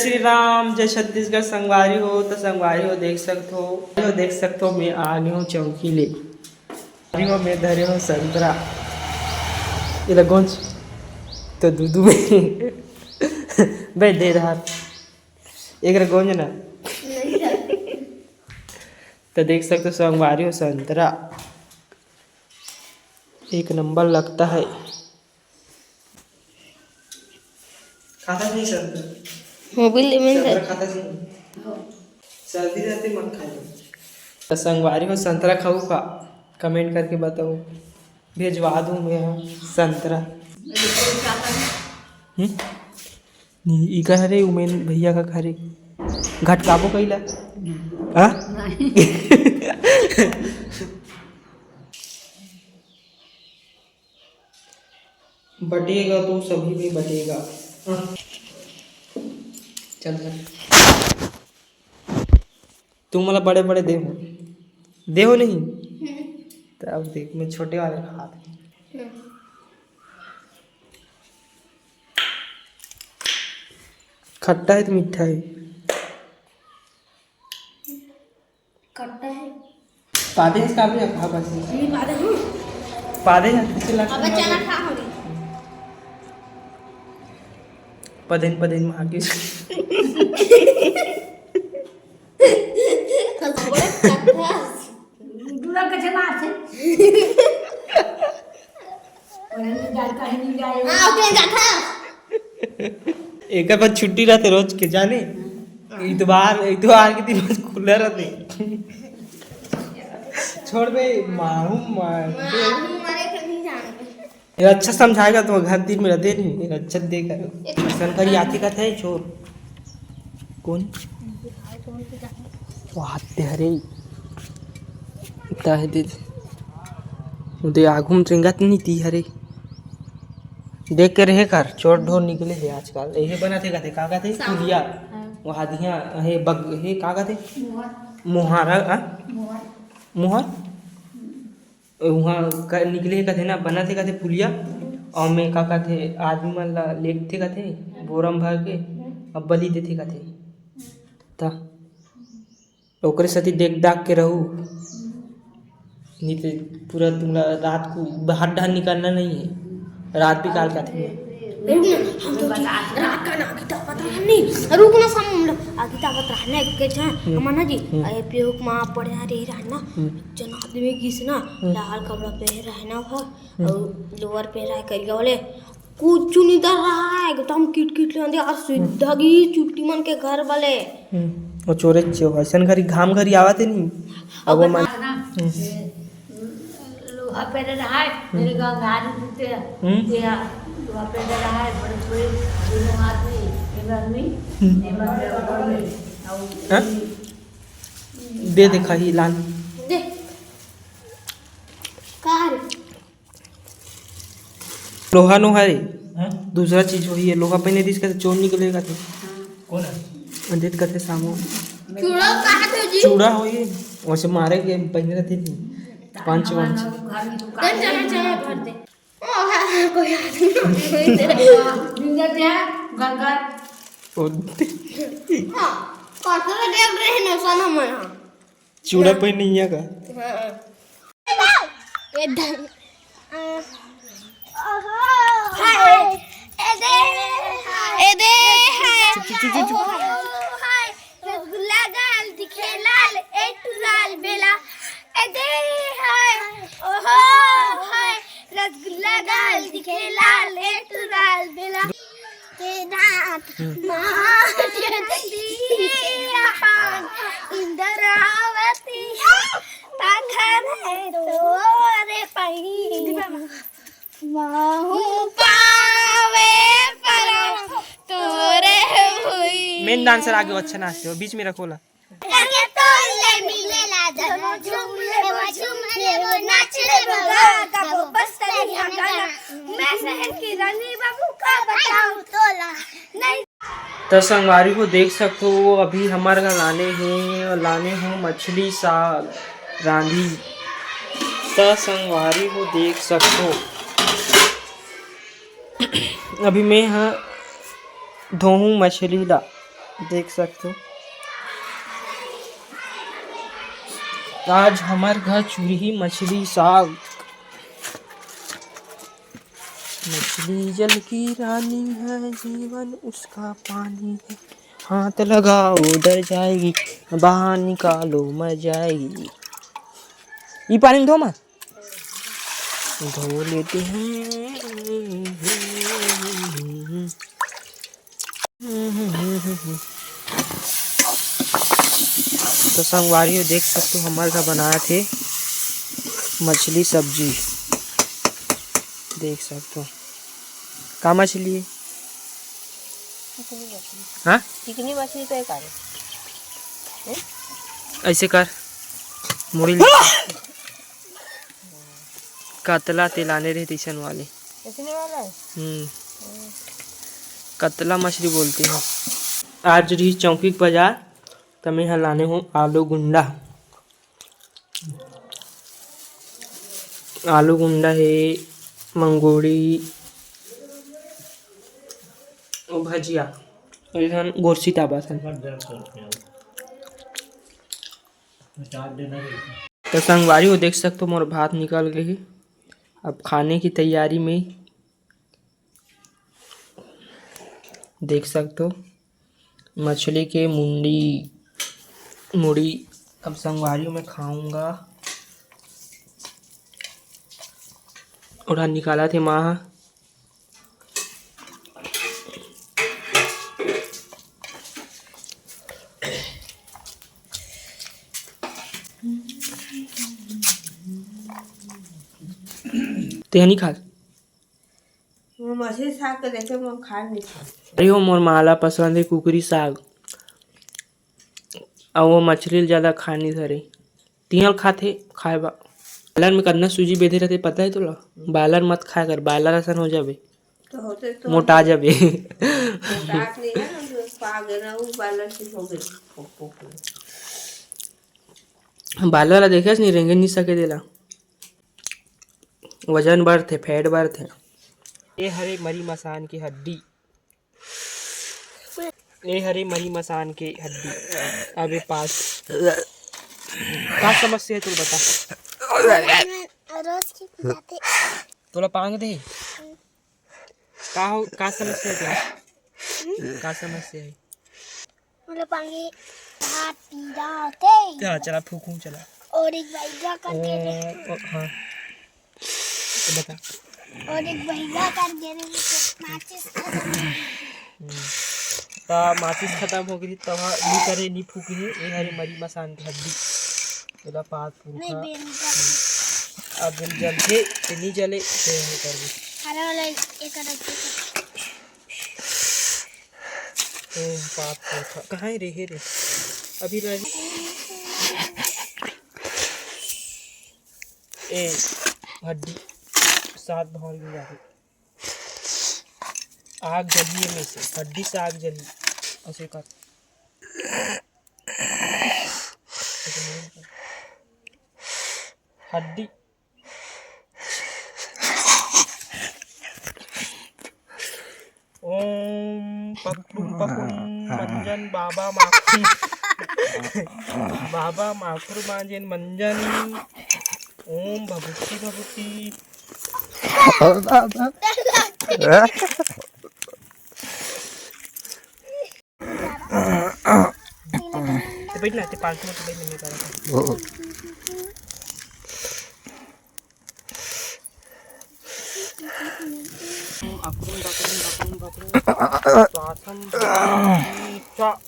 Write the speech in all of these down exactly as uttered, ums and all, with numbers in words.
श्री राम, जय छत्तीसगढ़। संगवारी हो त संगवारी हो देख सकथो, हो देख सकथो, मैं आ गे हूँ चौकी ले। संगवारी हो, मैं धरे हूँ संतरा, एला गोंज तो दू दू में बे दे रहा, एक रा गोंज ना। तो देख सकते हो संगवारी हो, संतरा एक नंबर लगता है। खाता नहीं संतरा। मोबाइल में संतरा खाता नहीं। सर्दी रहते मत खाए। तो संगवारी हो, संतरा खाऊ का? कमेंट करके बताओ, भेजवा दूँ मैं। हाँ, संतरा। हम्म? नहीं, इकर हरे उमेन भैया का हरे। घटकाबो कइला? हाँ? बटेगा तो सभी में बटेगा। हाँ। चल, चल। तुम मला बड़े बड़े देहो, देहो नहीं? हम्म। तो अब देख, मैं छोटे वाले खात हूँ। हम्म। खट्टा है तो मीठा है? खट्टा है। पादे है इसका, अभी रखा बस। नहीं पादे हूँ। पादे है, इसे लग अबे चना खा हो रही। पदेन पदेन में आके। दूरा कैसे मार से? हाँ, ओके, जा खा। एकर बाद छुट्टी रहते रोज के, जाने? इतवार, इतवार के दिन रोज खुला रहते। छोड़ बे, माहू मार। माहू मारे के नहीं जानते। ये अच्छा समझाएगा तो घर तीन में रहते नहीं, ये अच्छा देगा। एक अइसन करी आती कहते है चोर। कौन? वो हाथ पे हरे। ता है दे। उदे आगू में रेंगत नहीं ती हरे। देख के रहे कर, चोर ढोर निकले है आजकल। यही बनाते कहते, का कहते? सांप। पुलिया। हाँ। वो हादिया, हे बग, हे का कहते? मुहार। मुहारा, हाँ? मुहार। मुहार? हम्म। उहाँ क-, निकले हे कथे ना, बनत हे कथे पुलिया, अउ में का कथे, आदमी मन ला लेगथे कथे, बोरा म भर के, अब बलि देथे कथे। त ओकरे सेती देख दाख के रहू, नहीं तो पूरा तुमला रात को बाहर डहर निकलना नहीं है, रात भी काल के आथे। रुक ना, हम तो ठीक, रात का ना आगी तापत रहन नहीं। रुक ना, सामू हम लोग आगी तापत रहन ना, एक झन, हम्म। हमन ना जी, हम्म। ए, पेहुक मा पड़े रहे रहन ना, हम्म। एक झन आदमी गिस ना, हम्म। लाल कपड़ा पहने रहे ना, ओहा, हम्म। अउ लोअर पहने रहे करिया वाले, कुछ नहीं डर रहा है, एकदम किटकिट ले आंदे, और सीधा हम्म। गी चुट्टी मन के घर वाले। हम्म। वो चोरे चे, अइसन घरी घाम घरी आवत है नहीं। अब अब वो मन ना, हम्म। लोहा पहने रहा है, हम्म। मेरे गाँव में आदमी पूछते हैं, हम्म। ये लोहा पहने रहा है, बड़े बड़े दोनों आदमी, एक आदमी, हम्म। एक आदमी, और हाँ? ये दे दे खाही लाल। दे। का रे? लोहा नोहा रे। हाँ? दूसरा चीज होही है, लोहा पहने दिस का तो चोर निकलेगा तो। कौन है? अंजित कथे सामो। चूड़ा कहा थे जी? चूड़ा होही, वैसे मारे के पहने रहते थे। पंच वंच। चल, चल, चल, भर दे। ओ, हाँ, हाँ, कोई बात नहीं। जिंदा थे, गंगा। ओ। हाँ, कटोरा देख रहे हैं ना, सोना में, हाँ। चूड़ा पहने नहीं है का? हाँ। ए धन-, आ, ओहो, हाय। ए दे, हाय। ए दे, हाय। चुप, चुप, चुप, चुप, चुप। ओहो, हाय। रसगुल्ला गाल दिखे लाल, ए टुराल बेला। ए दे, हाय। ओहो, हाय। रसगुल्ला गाल दिखे लाल, ए टुराल बेला। के दांत हम्म। मार के दिया इंद्रावती, पाथर है तोरे पई। माहू पावे परम तोरे हुई। मेन डांसर आगे अच्छा नाचते हो, बीच में रखोला। करके तोले मिलेला, जनो झूम लेबो, झूम लेबो, नाच लेबो, गा, गाबो, बस तनी हम गाना। मैं शहर की रानी बाबू का बताऊं तोला। नहीं। त संगवारी हो देख सकथो, वो अभी हमर घर लाने हे, लाने हो मछली साग रांधी। त संगवारी हो देख सकथो, अभी मैं ह धोहूं मछली ला। देख सकथो, आज हमर घर चुरही मछली साग। मछली जल की रानी है, जीवन उसका पानी है। हाथ लगाओ डर जाएगी, बाहर निकालो मर जाएगी। ई पानी में धो मत, धो लेते हैं। तो संगवारी हो, देख सकथो, हमर घर बनात हे मछली सब्जी। देख सकथो, का मछली हे? चिकनी मछली। हाँ? चिकनी मछली तो एक आ रही। ऐसे कर, मुड़ी ले। कतला तेलाने रहे तैसन वाले। इसने वाला है? हम्म। कतला मछली बोलते हैं। आज रही चौकी के बाजार, त मैं ह लाने हूँ आलू गुंडा। आलू गुंडा हे, मंगोड़ी, ओ भजिया, अउ एहन गोरसी टाबा सन। तो संगवारी हो, देख सकथो, मोर भात निकल गए हे। अब खाने की तैयारी में देख सकथो, मछली के मुंडी, मुड़ी। अब संगवारी हो, मैं खाऊंगा। ओढ़ा निकाला थे माँ ह। तेहनी खा। वो मछली साग के देखे, वो खा नहीं सकते। अरे हो, मोर माला पसंद है कुकरी साग, अउ वो मछली ल ज्यादा खा नहीं धरे। तिहल खाथे, खाए बा। बालर में कतना सूजी बेधे रहथे, पता है तोला? बालर मत खाए कर, बालर असन हो जाबे, तो होते तो मोटा जाबे। मोटात नहीं है ना, जो पाग है ना, वो बालर से हो गए, पोक, पोक में। बालर ला देखे नहीं, रेंगे नहीं सके देला, वजन बढ़थे, फैट बढ़थे। ए हरे मरी मसान के हड्डी। ए हरे मरी मसान के हड्डी। अबे पास। का समस्या है तोला, बता। रोज के पिलाते। तोला पांग दे? का हो, का समस्या है तोला? का समस्या है? मोला पांगे हाथ पीरा होते। चला, चला, फूकूं, चला। और एक बार क्या कर दे रहे? ओ, ओ, हाँ। तो बता। और एक भैया कर दे रहे, तो माचिस खत्म हो गई। हम्म। तो माचिस खत्म हो गई, तब हाँ, नी करे, नी फूकी रे, ए हरे मरी मसान के हड्डी। एला पात नहीं, पुरखा। बेल का अब जल जलथे, ते नी जले, ते हे करबे। हरा वाला एक रख दे। ए, पात पुरखा। कहाँ है रे? हे रे। अभी रह ए, हड्डी सात भौंरी में जाके। आग जली है में से, हड्डी से आग जली। ऐसे कर। हड्डी। ओम पकड़ुम पकड़ुम मंजन बाबा माखुर। बाबा माखुर मांजन मंजन। ओम भभूति भभूति। ते बैठ ना, ते पालतू में तो बैठ ना, मैं कह रहा था। अकड़ुम, बकड़ुम, बकड़ुम, बकड़ुम। श्वासम, श्वा-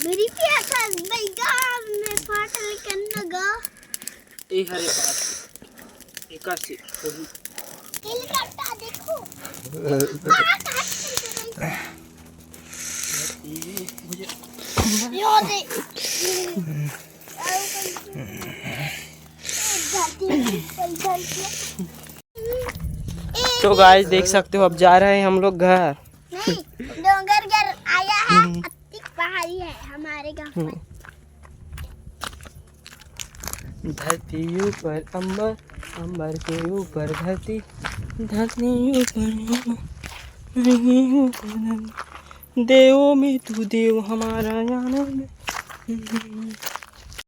मेरी प्यासा बैगा में पाटल करना गा। ए हरे बात। एकासी वही। हेलीकॉप्टर देखो। आ, काट के यो दे। तो गाइस, देख सकते हो, अब जा रहे हैं हम लोग घर। नहीं, डोंगरगढ़ आया है, हम्म। अतिक पहाड़ी है हमारे गांव में। हम्म। धरती ऊपर अंबर, अंबर के ऊपर धरती, धरती ऊपर अंबर, धरती ऊपर धरती। देवों में तू देव हमारा आनंद।